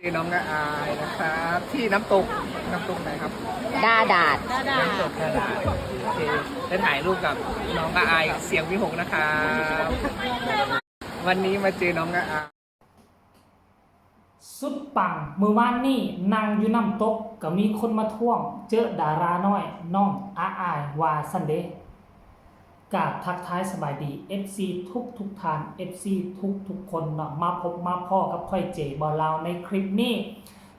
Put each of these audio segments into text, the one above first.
เจอน้องอาอายนะครับ ที่น้ำตก น้ำตกไหนครับ? ดาดาด น้ำตกดาดาด โอเค ไปถ่ายรูปกับน้องอาอายเสียงวิหกนะครับ วันนี้มาเจอน้องอาอาย ສຸດປັງ ມື້ວານນີ້ນັ່ງຢູ່ນ້ຳຕົກ ກໍມີຄົນມາທ້ວງ ເຈີດາລານ້ອຍ ນ້ອງອາອາຍ ວ່າຊັ້ນເດ. ກາບທັກທາຍສະບາຍດີ ເອັຟຊີ ທຸກໆທ່ານ ເອັຟຊີ ທຸກໆຄົນເນາະ ມາພົບມາພໍ້ກັບຂ້ອຍ ເຈ ເບົາລາວ ໃນຄລິບນີ້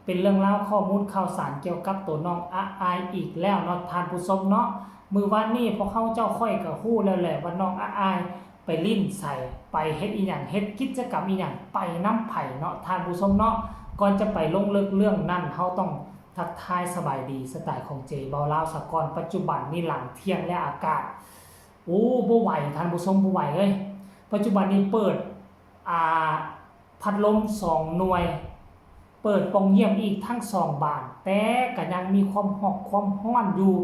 ເປັນເລື່ອງລາວຂໍ້ມູນຂ່າວສານກ່ຽວກັບໂຕນ້ອງອາອາຍອີກແລ້ວເນາະທ່ານຜູ້ຊົມເນາະ. ມື້ວານນີ້ພວກເຮົາເຈົ້າຂ້ອຍກໍຮູ້ແລ້ວແຫຼະວ່ານ້ອງອາອາຍໄປຫຼິ້ນໃສ ໄປເຮັດອີ່ຫຍັງ ເຮັດກິດຈະກຳອີ່ຫຍັງ ໄປນຳໃຜເນາະທ່ານຜູ້ຊົມເນາະ. ກ່ອນຈະໄປລົງເລິກເລື່ອງນັ້ນ ເຮົາຕ້ອງທັກທາຍສະບາຍດີສະໄຕຂອງເຈ ເບົາລາວ ສາກ່ອນ. ປັດຈຸບັນນີ້ຫຼັງທ່ຽງແລ້ວ ອາກາດ ໂອ້ ບໍ່ໄຫວທ່ານຜູ້ຊົມ ບໍ່ໄຫວເອີຍ. ປັດຈຸບັນນີ້ເປີດ ອ່າ ພັດລົມສອງໜ່ວຍ ເປີດປ່ອງຢ້ຽມອີກທັງສອງບານ ແຕ່ກໍຍັງມີຄວາມຮອກຄວາມຮ້ອນຢູ່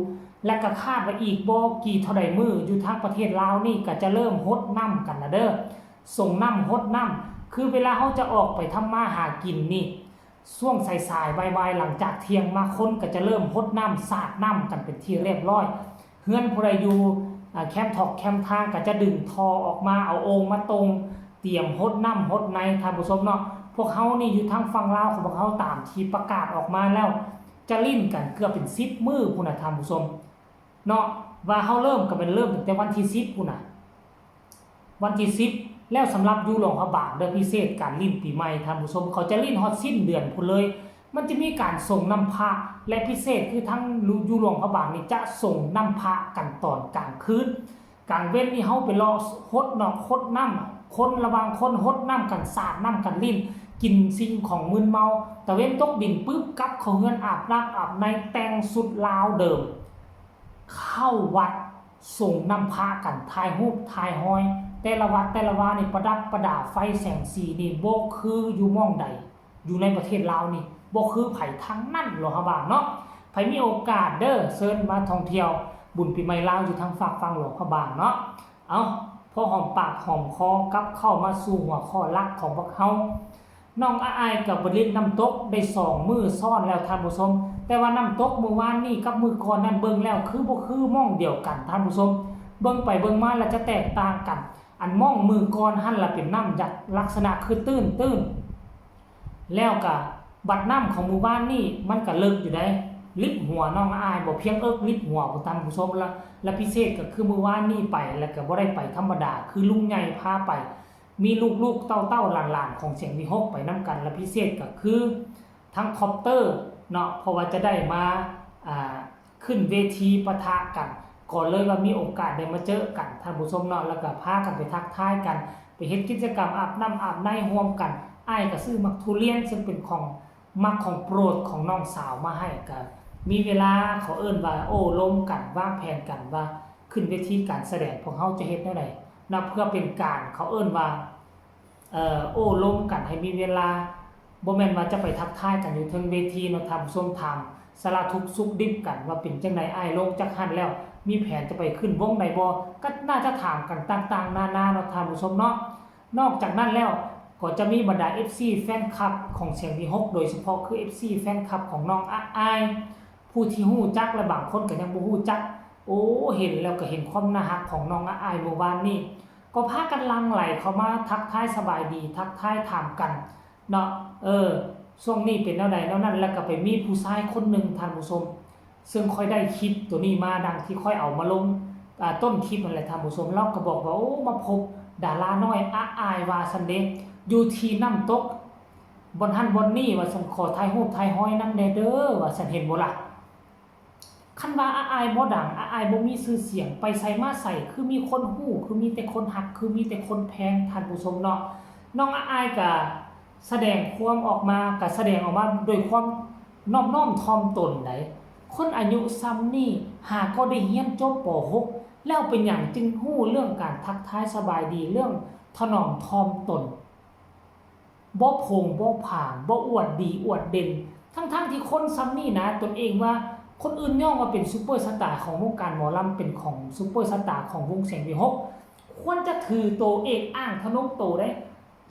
ແລະກໍຄາດວ່າອີກບໍ່ກີ່ເທົ່າໃດມື້ ຢູ່ທາງປະເທດລາວນີ້ກໍຈະເລີ່ມຫົດນ້ຳກັນລະເດີ້ ສົງນ້ຳຫົດນ້ຳ. ຄືເວລາເຮົາຈະອອກໄປທຳມາຫາກິນນີ້ ຊ່ວງສາຍໆ ບ່າຍໆ ຫຼັງຈາກທ່ຽງມາ ຄົນກໍຈະເລີ່ມຫົດນ້ຳສາດນ້ຳກັນເປັນທີ່ຮຽບຮ້ອຍ. ເຮືອນຜູ້ໃດຢູ່ ອ່າ ແຄມຖອກແຄມທາງກໍຈະດຶງທໍ່ອອກມາ ເອົາໂອ່ງມາຕົງ ຕຽມຫົດນ້ຳຫົດໃນທ່ານຜູ້ຊົມເນາະ. ພວກເຮົານີ້ຢູ່ທາງຝັ່ງລາວຂອງພວກເຮົາ ຕາມທີ່ປະກາດອອກມາແລ້ວ ຈະຫຼິ້ນກັນເກືອບເປັນສິບມື້ພຸ້ນນະທ່ານຜູ້ຊົມເນາະ. ວ່າເຮົາເລີ່ມກໍແມ່ນເລີ່ມຕັ້ງແຕ່ວັນທີສິບພຸ້ນນະ ວັນທີສິບ ແລ້ວສຳລັບຢູ່ຫຼວງພະບາງເດີ້ ພິເສດການຫຼິ້ນປີໃໝ່ທ່ານຜູ້ຊົມ ເຂົາຈະຫຼິ້ນຮອດສິ້ນເດືອນພຸ້ນເລີຍ. ມັນຈະມີການສົງນ້ຳພະ ແລະ ພິເສດຄືທາງຢູ່ຫຼວງພະບາງນີ້ຈະສົງນ້ຳພະກັນຕອນກາງຄືນ. ກາງເວັນນີ້ເຮົາໄປເລາະຫົດເນາະ ຫົດນ້ຳ ຄົນລະຫວ່າງຄົນຫົດນ້ຳກັນ ສາດນ້ຳກັນຫຼິ້ນ ກິນສິ່ງຂອງມຶນເມົາ. ຕາເວັນຕົກດິນປຶບ ກັບເຂົ້າເຮືອນອາບນ້ຳອາບໃນ ແຕ່ງຊຸດລາວເດີມ ເຂົ້າວັດ ສົງນ້ຳພະກັນ ຖ່າຍຮູບຖ່າຍຮອຍ ແຕ່ລະວັດແຕ່ລະວານີ້ປະດັບປະດາໄຟແສງສີນີ້ ບໍ່ຄືຢູ່ໝ່ອງໃດ ຢູ່ໃນປະເທດລາວນີ້ ບໍ່ຄືໃຜທັງນັ້ນ ຫຼວງພະບາງເນາະ. ໃຜມີໂອກາດເດີ້ ເຊີນມາທ່ອງທ່ຽວບຸນປີໃໝ່ລາວຢູ່ທາງຟາກຝັ່ງຫຼວງພະບາງເນາະ. ເອົ້າ ພໍຫອມປາກຫອມຄໍ ກັບເຂົ້າມາສູ່ຫົວຂໍ້ຫຼັກຂອງພວກເຮົາ. ນ້ອງອາອາຍກໍໄປຫຼິ້ນນ້ຳຕົກໄດ້ສອງມື້ຊ້ອນແລ້ວທ່ານຜູ້ຊົມ ແຕ່ວ່ານ້ຳຕົກມື້ວານນີ້ກັບມື້ກ່ອນນັ້ນເບິ່ງແລ້ວຄືບໍ່ຄືໝ່ອງດຽວກັນທ່ານຜູ້ຊົມ ເບິ່ງໄປເບິ່ງມາແລ້ວຈະແຕກຕ່າງກັນ. ອັນໝ່ອງມື້ກ່ອນຫັ້ນລະເປັນນ້ຳຈາກລັກສະນະຄືຕື້ນໆ ແລ້ວກະບັດນ້ຳຂອງມື້ວານນີ້ມັນກະເລິກຢູ່ໃດ໋ ລິບຫົວນ້ອງອາອາຍບໍ່ພຽງເອິກລິບຫົວພຸ້ນທ່ານຜູ້ຊົມ ລະ ລະພິເສດກະຄືມື້ວານນີ້ໄປ ລະກະບໍ່ໄດ້ໄປທຳມະດາ ຄືລຸງໃຫຍ່ພາໄປ ມີລູກໆເຕົ້າໆຫຼານໆຂອງສຽງວິຫົກໄປນຳກັນ ລະພິເສດກໍຄືທັງຄອບເຕີເນາະ ເພາະວ່າຈະໄດ້ມາ ອ່າ ຂຶ້ນເວທີປະທະກັນ ກໍເລີຍວ່າມີໂອກາດໄດ້ມາເຈີກັນທ່ານຜູ້ຊົມເນາະ ແລ້ວກໍພາກັນໄປທັກທາຍກັນ ໄປເຮັດກິດຈະກຳອາບນ້ຳອາບໃນຮ່ວມກັນ. ອ້າຍກໍຊື້ໝາກທຸລຽນ ເຊິ່ງເປັນຂອງມັກຂອງໂປດຂອງນ້ອງສາວມາໃຫ້ ກໍມີເວລາ ເຂົາເອີ້ນວ່າໂອ້ລົມກັນ ວາງແຜນກັນວ່າ ຂຶ້ນເວທີການສະແດງ ພວກເຮົາຈະເຮັດແນວໃດນະ ເພື່ອເປັນການ ເຂົາເອີ້ນວ່າ ເອີ ໂອ້ລົມກັນໃຫ້ມີເວລາ ບໍ່ແມ່ນວ່າຈະໄປທັກທາຍກັນຢູ່ເທິງເວທີເນາະ ທ່ານຜູ້ຊົມ ຖາມສາລະທຸກສຸກດິບກັນວ່າເປັນຈັ່ງໃດ ອ້າຍລົງຈາກຫັ້ນແລ້ວ ມີແຜນຈະໄປຂຶ້ນວົງໃດບໍ່ ກໍໜ້າຈະຖາມກັນຕ່າງໆນານາເນາະ ທ່ານຜູ້ຊົມເນາະ. ນອກຈາກນັ້ນແລ້ວ ກໍຈະມີບັນດາເອັຟຊີແຟນຄລັບຂອງສຽງວິຫົກ ໂດຍສະເພາະຄືເອັຟຊີແຟນຄລັບຂອງນ້ອງອາອາຍ ຜູ້ທີ່ຮູ້ຈັກ ແລະ ບາງຄົນກໍຍັງບໍ່ຮູ້ຈັກ ໂອ້ ເຫັນແລ້ວກໍເຫັນຄວາມໜ້າຮັກຂອງນ້ອງອາອາຍມື້ວານນີ້ ກໍພາກັນຫຼັ່ງໄຫຼເຂົ້າມາທັກທາຍສະບາຍດີ ທັກທາຍຖາມກັນເນາະ ເອີ ຊ່ວງນີ້ເປັນແນວໃດແນວນັ້ນ ແລ້ວກໍໄປມີຜູ້ຊາຍຄົນໜຶ່ງທ່ານຜູ້ຊົມ ເຊິ່ງຂ້ອຍໄດ້ຄລິບໂຕນີ້ມາ ດັ່ງທີ່ຂ້ອຍເອົາມາລົງ ອາ ຕົ້ນຄລິບຫັ້ນແຫຼະທ່ານຜູ້ຊົມ ລາວກໍບອກວ່າ ໂອ້ ມາພົບດາລານ້ອຍອາອາຍວ່າຊັ້ນເດ ຢູ່ທີ່ນ້ຳຕົກ ບ່ອນຫັ້ນບ່ອນນີ້ວ່າຊັ້ນ ຂໍຖ່າຍຮູບຖ່າຍຮອຍນຳແດ່ເດີວ່າຊັ້ນ ເຫັນບໍ່ລະ ຄັນວ່າອາອາຍບໍ່ດັງ ອາອາຍບໍ່ມີຊື່ສຽງ ໄປໃສມາໃສຄືມີຄົນຮູ້ ຄືມີແຕ່ຄົນຮັກ ຄືມີແຕ່ຄົນແພງ ທ່ານຜູ້ຊົມເນາະ. ນ້ອງອາອາຍກະສະແດງຄວາມອອກມາ ກະສະແດງອອກມາດ້ວຍຄວາມນອບນ້ອມຖ່ອມຕົນໃດ໋ ຄົນອາຍຸຊ່ຳນີ້ຫາກໍໄດ້ຮຽນຈົບ ປໍຫົກ ແລ້ວເປັນຫຍັງຈຶ່ງຮູ້ເລື່ອງການທັກທາຍສະບາຍດີ ເລື່ອງຖະໜອມຖ່ອມຕົນ ບໍ່ໂຜງບໍ່ຜາງ ບໍ່ອວດດີອວດເດັ່ນ ທັງໆທີ່ຄົນຊ່ຳນີ້ນະ ຕົນເອງວ່າຄົນອື່ນຍ້ອງວ່າເປັນຊຸບເປີສະຕາຂອງວົງການໝໍລຳ ເປັນຂອງຊຸບເປີສະຕາຂອງວົງແສງວິຫົກ ຄວນຈະຖືໂຕເອກອ້າງທະນົງໂຕໄດ໋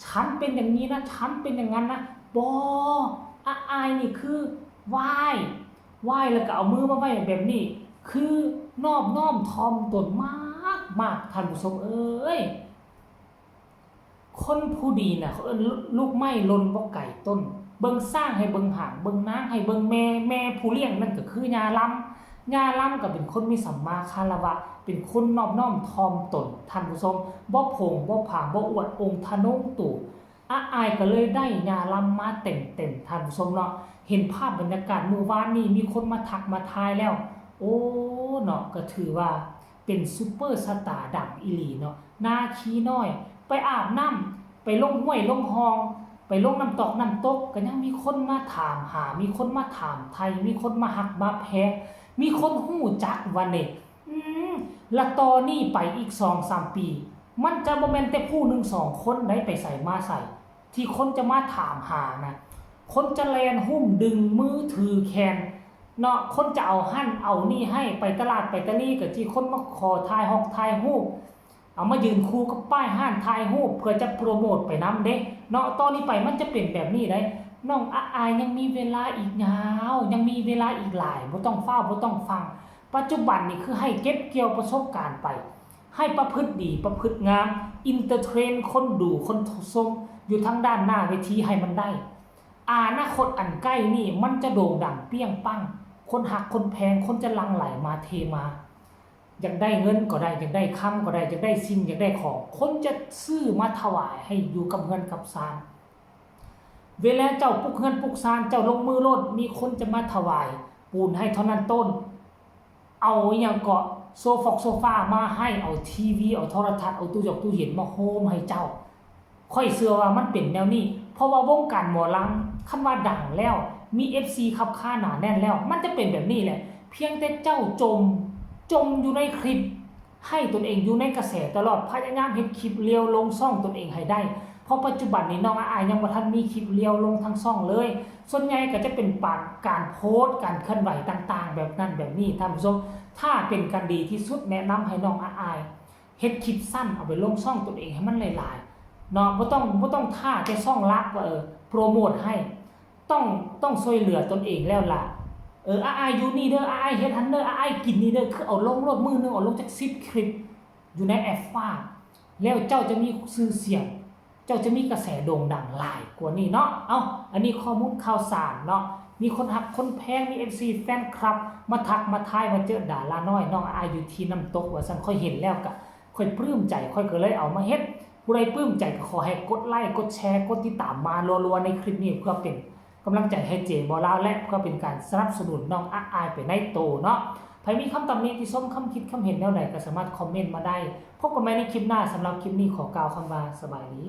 ສັນເປັນຢ່າງນີ້ນະ ສັນເປັນຢ່າງນັ້ນນະ ບໍ່ ນີ້ຄືໄຫວ້ ໄຫວ້ແລ້ວກໍເອົາມືມາໄວ້ແບບນີ້ ຄືນອບນ້ອມຖ່ອມຕົນມາກໆ ທ່ານຜູ້ຊົມເອີຍ. ຄົນຜູ້ດີນະ ເຂົາເອີ້ນ ລູກໄມ້ຫຼົ່ນບໍ່ໄກຕົ້ນ. ເບິ່ງຊ້າງໃຫ້ເບິ່ງຫາງ ເບິ່ງນາງໃຫ້ເບິ່ງແມ່. ແມ່ຜູ້ລ້ຽງນັ້ນກໍຄືຍ່າລຳ. ຍ່າລຳກໍເປັນຄົນມີສຳມາຄາລະວະ ເປັນຄົນນອບນ້ອມຖ່ອມຕົນ ທ່ານຜູ້ຊົມ, ບໍ່ໂຜງບໍ່ຜາງ ບໍ່ອວດອົງທະນົງໂຕ. ອາອາຍກໍເລີຍໄດ້ຍ່າລຳມາເຕັມໆ ທ່ານຜູ້ຊົມເນາະ. ເຫັນພາບບັນຍາກາດມື້ວານນີ້ ມີຄົນມາທັກມາທາຍແລ້ວ ໂອ້ ເນາະ ກໍຖືວ່າເປັນຊຸບເປີສະຕາດັງອີ່ຫຼີເນາະ. ນາຄີນ້ອຍ ໄປອາບນ້ຳ ໄປລົງຫ້ວຍລົງຮ່ອງ ໄປລົງນ້ຳຕອກນ້ຳຕົກ ກໍຍັງມີຄົນມາຖາມຫາ ມີຄົນມາຖາມໄຖ່ ມີຄົນມາຮັກມາແພງ ມີຄົນຮູ້ຈັກວ່ານີ້. ອືມ ລະຕໍ່ນີ້ໄປອີກສອງສາມປີ ມັນຈະບໍ່ແມ່ນແຕ່ຜູ້ໜຶ່ງສອງຄົນໃດ ໄປໃສມາໃສ ທີ່ຄົນຈະມາຖາມຫານະ. ຄົນຈະແລ່ນຮຸ້ມດຶງມືຖືແຂນເນາະ, ຄົນຈະເອົາຫັ້ນເອົານີ້ໃຫ້. ໄປຕະຫຼາດໄປຕະຫຼີກໍຊິຄົນມາຂໍຖ່າຍຮອກຖ່າຍຮູບ ເອົາມາຢືນຄູ່ກັບປ້າຍຮ້ານຖ່າຍຮູບ ເພື່ອຈະໂປຣໂມດໄປນຳເດ້ເນາະ. ຕໍ່ນີ້ໄປມັນຈະເປັນແບບນີ້ໄດ໋. ນ້ອງອາອາຍຍັງມີເວລາອີກຍາວ ຍັງມີເວລາອີກຫຼາຍ ບໍ່ຕ້ອງຟ້າວ ບໍ່ຕ້ອງຟັ່ງ. ປັດຈຸບັນນີ້ຄືໃຫ້ເກັບກ່ຽວປະສົບການໄປ ໃຫ້ປະພຶດດີປະພຶດງາມ ເອັນເຕີເທນຄົນດູຄົນຊົມຢູ່ທາງດ້ານໜ້າເວທີໃຫ້ມັນໄດ້. ອະນາຄົດອັນໃກ້ນີ້ມັນຈະໂດ່ງດັງປ່ຽງປັງ ຄົນຮັກຄົນແພງ ຄົນຈະຫຼັ່ງໄຫຼມາເທມາ. ຢາກໄດ້ເງິນກໍໄດ້ ຢາກໄດ້ຄຳກໍໄດ້ ຢາກໄດ້ສິ່ງ ຢາກໄດ້ຂອງ ຄົນຈະຊື້ມາຖວາຍໃຫ້ຢູ່ກັບເຮືອນກັບຊານ. ເວລາເຈົ້າປຸກເຮືອນປຸກຊານ ເຈົ້າລົງມືໂລດ ມີຄົນຈະມາຖວາຍປູນໃຫ້ເທົ່ານັ້ນໂຕນ ເອົາອີ່ຫຍັງເກາະ ໂຊຟອກໂຊຟາມາໃຫ້ ເອົາທີວີ ເອົາໂທລະທັດ ເອົາຕູ້ຢອກຕູ້ເຢັນມາໂຮມໃຫ້ເຈົ້າ. ຂ້ອຍເຊື່ອວ່າມັນເປັນແນວນີ້ ເພາະວ່າວົງການໝໍລຳ ຄັນວ່າດັງແລ້ວ ມີເອັຟຊີຂັບຂ້າໜາແໜ້ນແລ້ວ ມັນຈະເປັນແບບນີ້ແຫຼະ. ພຽງແຕ່ເຈົ້າຈົມ ຈົມຢູ່ໃນຄລິບ ໃຫ້ຕົນເອງຢູ່ໃນກະແສຕະຫຼອດ ພະຍາຍາມເຮັດຄລິບລ້ຽວລົງຊ່ອງຕົນເອງໃຫ້ໄດ້ ເພາະປັດຈຸບັນນີ້ນ້ອງອາອາຍຍັງບໍ່ທັນມີຄລິບລ້ຽວລົງທາງຊ່ອງເລີຍ. ສ່ວນໃຫຍ່ກໍຈະເປັນປານການໂພສ ການເຄື່ອນໄຫວຕ່າງໆ ແບບນັ້ນແບບນີ້ ທ່ານຜູ້ຊົມ. ຖ້າເປັນການດີທີ່ສຸດ ແນະນຳໃຫ້ນ້ອງອາອາຍເຮັດຄລິບສັ້ນ ເອົາໄປລົງຊ່ອງຕົນເອງໃຫ້ມັນຫຼາຍໆເນາະ. ບໍ່ຕ້ອງ ບໍ່ຕ້ອງຖ້າແຕ່ຊ່ອງຫຼັກວ່າ ເອີ ໂປຣໂມດໃຫ້. ຕ້ອງ ຕ້ອງຊ່ວຍເຫຼືອຕົນເອງແລ້ວລະ. ເອີ ອາອາຍຢູ່ນີ້ເດີ ອາອາຍເຮັດຫັ້ນເດີ ອາອາຍກິນນີ້ເດີ ຄືເອົາລົງໂລດ ມື້ໜຶ່ງເອົາລົງຈັກສິບຄລິບ ຢູ່ໃນແອັບຟ້າ ແລ້ວເຈົ້າຈະມີຊື່ສຽງ ເຈົ້າຈະມີກະແສໂດ່ງດັງຫຼາຍກວ່ານີ້ເນາະ. ເອົ້າ ອັນນີ້ຂໍ້ມູນຂ່າວສານເນາະ ມີຄົນຮັກຄົນແພງ ມີເອັຟຊີແຟນຄລັບ ມາທັກມາທາຍ ມາເຈີດາລານ້ອຍ ນ້ອງອາຍຢູ່ທີ່ນ້ຳຕົກ ວ່າຊັ້ນ. ຂ້ອຍເຫັນແລ້ວກະຂ້ອຍປຶ້ມໃຈ ຂ້ອຍກໍເລີຍເອົາມາເຮັດ. ຜູ້ໃດປຶ້ມໃຈກໍຂໍໃຫ້ກົດໄລ ກົດແຊ ກົດຕິດຕາມມາລັວໆໃນຄລິບນີ້ ເພື່ອເປັນ ກຳລັງໃຈໃຫ້ເຈບໍ່ລາວ ແລະ ເພື່ອເປັນການສະໜັບສະໜູນນ້ອງອາອາຍໄປໃນໂຕເນາະ. ໃຜມີຄຳຕຳໜິຕິຊົມ ຄຳຄິດຄຳເຫັນແນວໃດກໍສາມາດຄອມເມັນມາໄດ້. ພົບກັນໃໝ່ໃນຄລິບໜ້າ. ສຳລັບຄລິບນີ້ຂໍກ່າວຄຳວ່າສະບາຍດີ.